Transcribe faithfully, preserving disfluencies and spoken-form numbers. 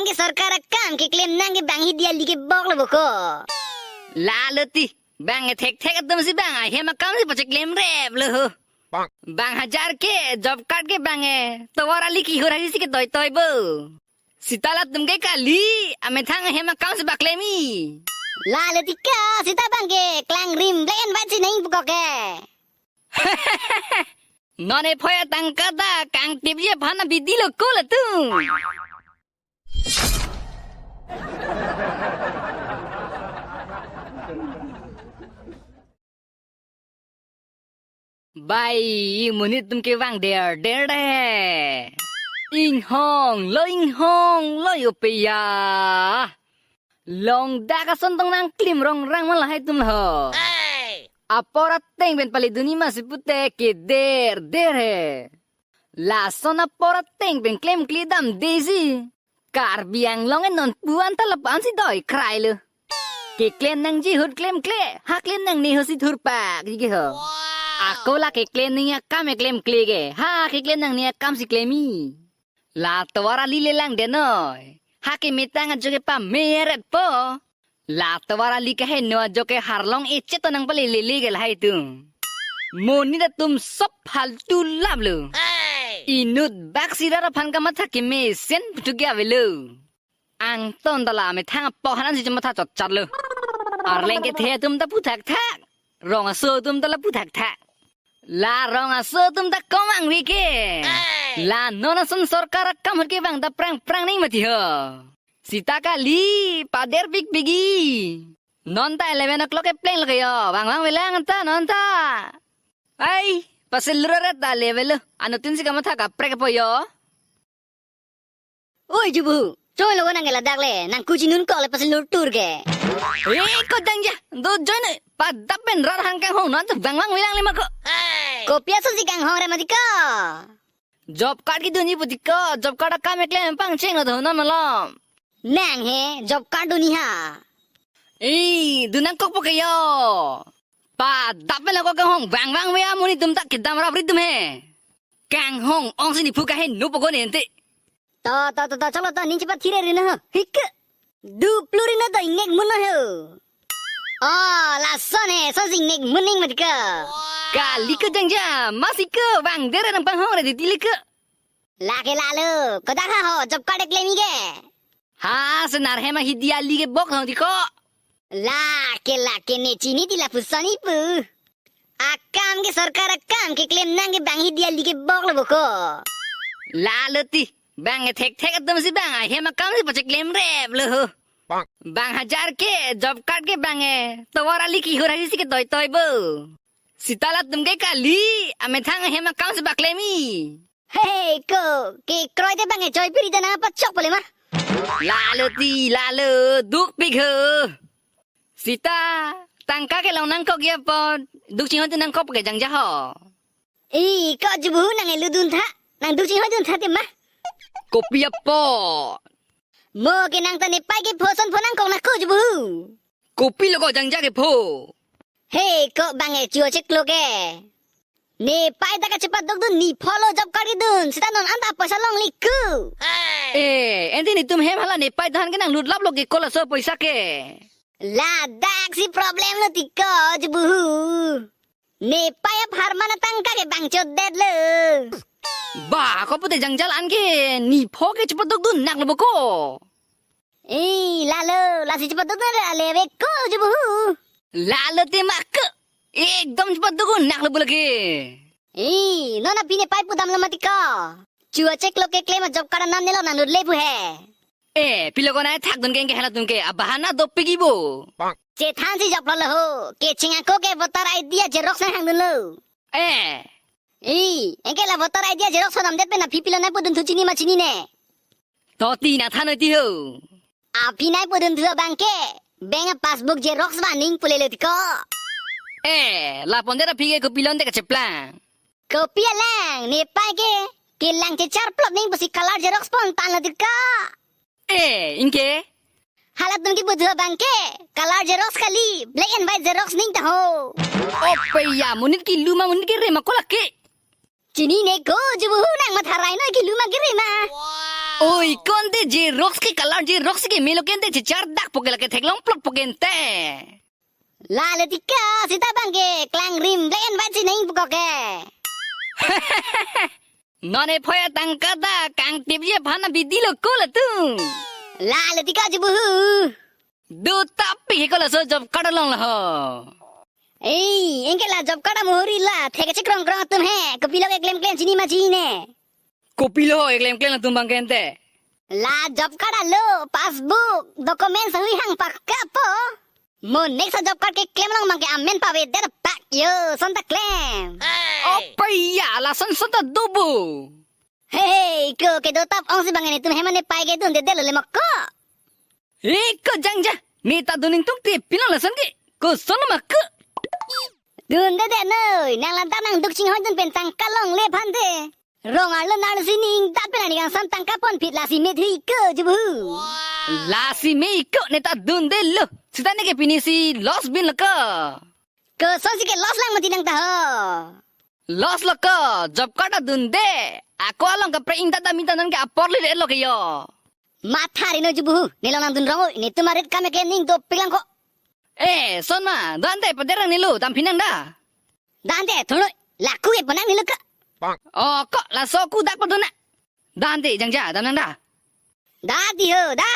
Sorkar akam keklem nang ke bang hi Diwali kebok lo bo ko. Lalo ti, bang e thekthek atum si bang ahem akam si pacheklem rep lo ho. Bang hajar ke job card ke bang e tovar ali kehur hasi si ketoitoi bo. Sita latum ke kali, amethang ahem akam si paklem-i. Lalo ti ko, sita bang ke klang rim black and white si nang pu ko ke. Non e phoya tangka ta kangtipji aphan abidi lo ko latum. Bai, monit atum kevang derder de. Inghong lo, inghong lo, yo peya. Long dak ason tong nangklim rongrang ma lahai atum ho. Apor ateng pen pali dun-i ma si pute kederder he. Lason apor ateng pen klemkle damde si. Karbi Anglong e non puan ta lapu-an si doi krai lo. Keklem nangji ahut klemkle, ha klem nangne ho si thurpak ji ke ho. Ako la keklem nangji akam e klemkle ke, ha keklem nangne akam si klem-i. La tovar ali le lang denoi. Ha kemetang ajo ke pameret po. La tovar ali kaheno ajo ke harlong echet to nangpalele ke lahai atum. Monit atum sob faltu lap lo. Inut bak sirar aphan kamatha kemesen puthuk ke avelo. Angton ta la amethang apok hanan si chematha chotchot lo. Arleng kethe atum ta pu thakthak. Rong aso atum ta la pu thakthak. La rong aso atum ta komang wi ke. La non ason sorkar akam ahut kevang ta prangprang nang mati ho. Sita kali, pader pikpik-i. Non ta eleven o'clock kepleng lo ke yo. Vangvang velang ta non ta. Ai, pasilur ret ta level lo. Anuttin si kamatha kaprek po yo. Oi jubu, choi lo nang ke ladak le, nang kuji nun kok le pasilur tur ke. Eh, ko jangja, do join oi. Padap pen rat hang kanghong non ta vangvang velang le ma ko. Kopi aso si kanghong re mati ko. Job card kedun-i pu ti ko, job card akam keklem pangcheng lo do non malom. Nang he, job card dun-i ha. Eh, dun nangkok po ke yo. Padap pen la ko kanghong vangvang ve amonit atum ta kedam rap rit atum he. Kanghong ong si niphu kaheno po ko ne ante. To, to, to, to, choklo to, ning chepathire ri na ho. Hik. Duplu ri na to ingnek mun na ho. Oh, lason he, son si ingnek mun ning mati ko. Kali ko jangja, masi ko vangder nangpanghong re di tili ko. Lake lalo, kodak ha ho, job card keklem-i ke. Ha, senar he ma hi Diwali kebok thong ti ko. Lake, lake ne chini ti lapuson-i pu. Akam ke sorkar akam keklem nang ke bang hi Diwali kebok lo bo ko. Lalo ti, bang e thekthek atum si bang ahem akam si pacheklem rep lo ho. Bang hajar ke job card ke bang e tovar ali kehur hasi si ketoitoi bo. Sita latum ke kali, amethang ahem akam si paklem-i. Hei ko, kekroi te bang e choi piri te nangpachok pole ma. Lalo ti, lalo, dukpik ho. Sita, tangka kelong nangkok ya pon, duk chinghoi dun nangkok ke jangja ho. I, ko jubu nang e ludun tha, nang duk chinghoi dun tha te ma. Kopi apot. Mo ke nang ta nepei kepho ason pho nangkok na ko jubu. Kopi lo ko jangja kepho. Hei, ko bang e chu cheklo ke. Nepei ta kachepaduk dun, nipho lo job card kedun, sita non anta poisa longle ko. Eh, ante netum hem hala nepei ta han ke nanglut lap lo ke ko laso poisa ke. Ladak si problem lo ti ko jubu. Nepei apharman atangka ke bang chodet lo. Ba, ko pute jangja la-an ke nipho ke chepaduk dun nak lo bo ko. Eh, lalo, lasi chepaduk dun ale ve ko jubu. Lalo te ma ko. Ekdom chepaduk dun nak lo bo lake. Eh, non aphi nepei pudam lo mati ko. Chu cheklo keklem a job card anam ne lo nanglut le pu he. Eh, pilo ko nai thak dun keng ke halatum ke, abahana dopik-i bo. Chethan si job lo ho, kecheng ako ke voter I D a xerox nanghang dun lo. Eh. I, anke la voter I D a xerox ho namdet pen aphi pilo nangpudun thu chini ma chini ne. To ti na than ti ho. Aphi nangpudun thu abang ke, bank a passbook xerox vaning pule lo ti ko. Eh, lapu-an det aphi ke kopi lo-an det kacheplang. Kopi alang, nepei ke, kelang chechar plop ning pusi color xerox pon tan lo ti ko. Eh, anke? Halatum kepudhu abang ke, color xerox kali, black and white xerox ning ta ho. Ope ya, monit kelu ma monit kere ma ko lake. Chini ne ko jubu nang matharai noi kelu ma kere ma. Oi, ko ante Xerox ke color Xerox ke melo ke ante chechar dak po ke lake theklong plot po ke ante. La le tika, sita abang ke klang rim black and white si nang pukok ke. Non ephoi atangka ta kangtipji aphan abidi lo ko latum. La le tika jubuhu. Do tapi he ko laso job card along lo ho. Ei, anke la job card amuhuri la thek chekrong krong atum he, kopilo keklem klem chini ma chini ne. Kopilo keklem klem atum abang ke ante. La job card alo, passbook, document sahui hang pakka po. Mo next a job card keklem along abang ke amen pavedet pak yo, son ta klem. Opaya, lason son ta do bo. He he, ko kedo tap ong si abang netum he mane pai ke dundedet lo le mo ko. He ko jangja, ne ta dun ingtungte pilo lason ke. Koson ma ko. Dundedet noi, nang lanta nang duk chinghoi dun pen tangka longle aphan de. Rong arlo nar si ning ta pen ani kangsam tangka ponphit lasi me thui ko jubuhu. Lasi me ko ne ta dundelo. Sita ne ke pini si loss bin lo ko. Koson si ke loss lang mati nang ta ho. Loss lo ko, job card ta dunde. Ako along kaprek ingta ta minta non ke apor le lo ke yo. Matha ri noi jubuhu, ne long nang dun rong oi, netum arit kam ke ning dopik lang ko. Eh, son ma, dante paderang nelo, dam phi nang da. Dante, thunoi, laku ke panang nelo ka. Oh, ko, laso ku dak padun na. Dante, jangja, dam nang da. Da di ho, da.